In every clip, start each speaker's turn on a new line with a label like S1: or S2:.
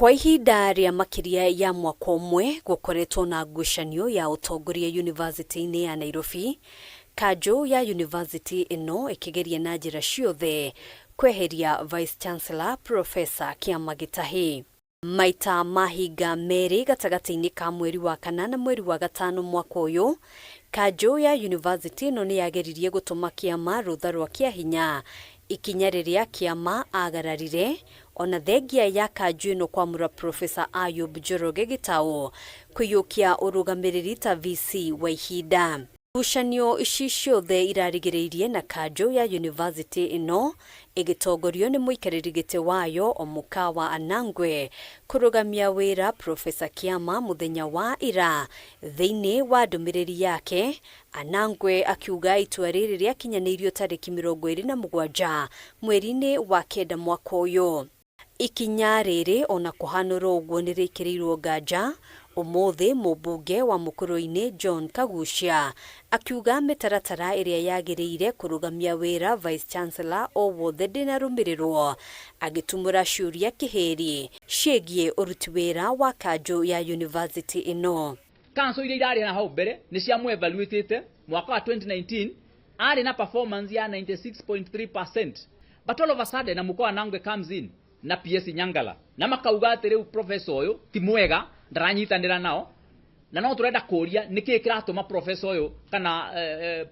S1: Kwa ihinda rĩa makĩria ya mwaka ũmwe gũkoretwo na ngucanio ya ũtongoria yunivasĩtĩ-inĩ ya Nairobi, kanjũ ya yunivasĩtĩ ĩno ĩkĩgeria na njĩra ciothe kweheria Vice Chancellor Professor Kĩama Gĩtahĩ. Maita mahinga merĩ gatagatĩ-inĩ ka mweri wa kana na mweri wa gatano mwaka ũyũ, kanjũ ya yunivasĩtĩ ĩno nĩ yageririe gũtũma Kĩama rũtha rwa kĩahinya, ikinya rĩrĩa Kĩama agararire ona thengia ya kanjũ ĩno kwamũra Professor Ayub Njoroge Gĩtaũ kũiyũkia ũrũgamĩrĩri ta VC wa ihinda. Ngucanio ici ciothe irarigĩrĩirie na kanjũ ya yunivasĩtĩ ĩno ĩgĩtongorio nĩ mũikarĩri gĩtĩ wayo Omukawa Anangwe kũrũgamia wĩra Professor Kĩama mũthenya wa ira. Thĩinĩ wa ndũmĩrĩri yake, Anangwe akiuga itua rĩrĩ rĩakinyanĩirio tarĩki 27 mweri-inĩ wa kenda mwaka ũyũ. Ikinya rĩrĩ ona kũhanũra ũguo nĩrĩkĩrĩirwo nganja ũmũthĩ mũmbunge wa Mũkũrũ-inĩ John Kaguchia akiuga mĩtaratara ĩrĩa yagĩrĩire kũrũgamia wĩra Vice Chancellor o wothe ndĩnarũmĩrĩrwo, agĩtumũra ciũria kĩhĩri ciĩgiĩ ũruti wĩra wa kanjũ ya yunivasĩtĩ ĩno.
S2: Council iria irarĩ na hau mbere nĩ cia evaluatĩte mwaka wa 2019 arĩ na performance ya 96.3%, but all of a sudden na Mukoa Nangwe comes in na PS Nyangala na makauga atĩ rĩu professor ũyũ ti mwega, ndaranyitanĩra nao, na no tũrenda kũria nĩkĩĩ kĩratũma professor ũyũ kana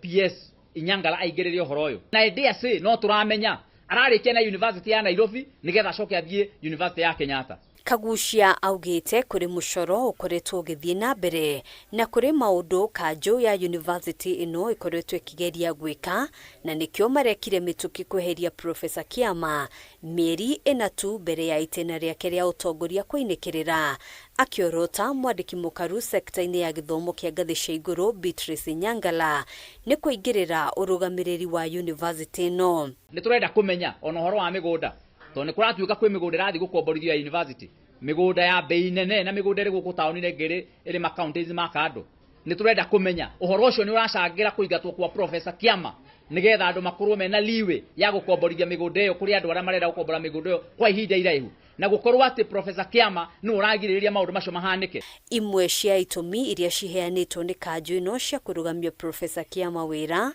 S2: PS Inyangala aingĩrĩre ũhoro ũyũ. Na I dare say no tũramenya ararĩkia na University ya Nairobi nĩgetha acoke athiĩ University ya Kenyatta.
S1: Kaguchia augĩte kũrĩ mũcoro ũkoretwo ũgĩthiĩ na mbere na kũrĩ maũndũ kanjũ ya yunivasĩtĩ ĩno ĩkoretwo ĩkĩgeria gwĩka, na nĩkĩo marekire mĩtũkĩ kweheria Professor Kĩama mĩeri ĩna tu mbere ya itĩna rĩake rĩa ũtongoria kũinĩkĩrĩra. Akĩorota mwandĩki mũkaru sekta-inĩ ya gĩthomo kĩa ngathĩ cia igũrũ Beatrice Nyangala nĩ kũingĩrĩra ũrũgamĩrĩri wa yunivasĩtĩ ĩno.
S2: Nĩ tũrenda kũmenya ona ũhoro wa mĩgũnda, tondũ nĩ kũratuĩka kwĩ mĩgũnda ĩrathiĩ gũkomborithio ya university, mĩgũnda ya bei nene, na mĩgũnda ĩrĩ gũkũ taũni-inĩ ĩngĩ ĩrĩ ma counties ma kando. Nĩ tũrenda kũmenya ũhoro ũcio nĩ ũracangĩra kũingatwo kwa Professor Kĩama nĩgetha andũ makorwo mena leeway ya gũkomborithia mĩgũnda ĩyo kũrĩ andũ arĩa marenda gũkombora mĩgũnda ĩyo kwa ihinda iraihu, na gũkorwo atĩ Professor Kĩama nĩwe ũragirĩrĩria maũndũ macio mahanĩke.
S1: Imwe cia itũmi iria ciheanĩtwo nĩ kanjũ ĩno cia kũrũgamia Professor Kĩama wĩra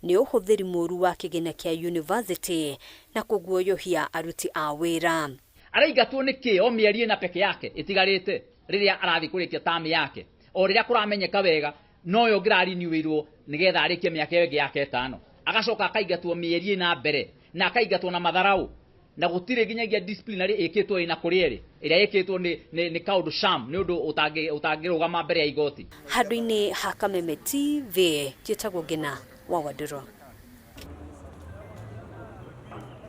S1: nĩ ũhũthĩri mũru wa kĩgĩna kĩa yunivasĩtĩ na kũguoyohia aruti a wĩra.
S2: Araingatwo nĩ kĩ o mĩeri ĩna peke yake ĩtigarĩte rĩrĩa arathiĩ kũrĩkia term yake, o rĩrĩa kũramenyeka wega noyo ũngĩrarinĩwĩirwo nĩgetha arĩkie mĩaka ĩyo ĩngĩ yake ĩtano, agacoka akaingatwo mĩeri ĩna mbere na akaingatwo na matharau, na gũtirĩ nginyagia disciplinary ĩkĩtwo ĩna kũrĩ erĩ ĩrĩa ĩkĩtwo nĩ kaũndũ sham, nĩ ũndũ ũtangĩrũgama mbere ya igoti.
S1: Handũ-inĩ ha Kameme TV, njĩtagwo Ngina wa Wandũrũ.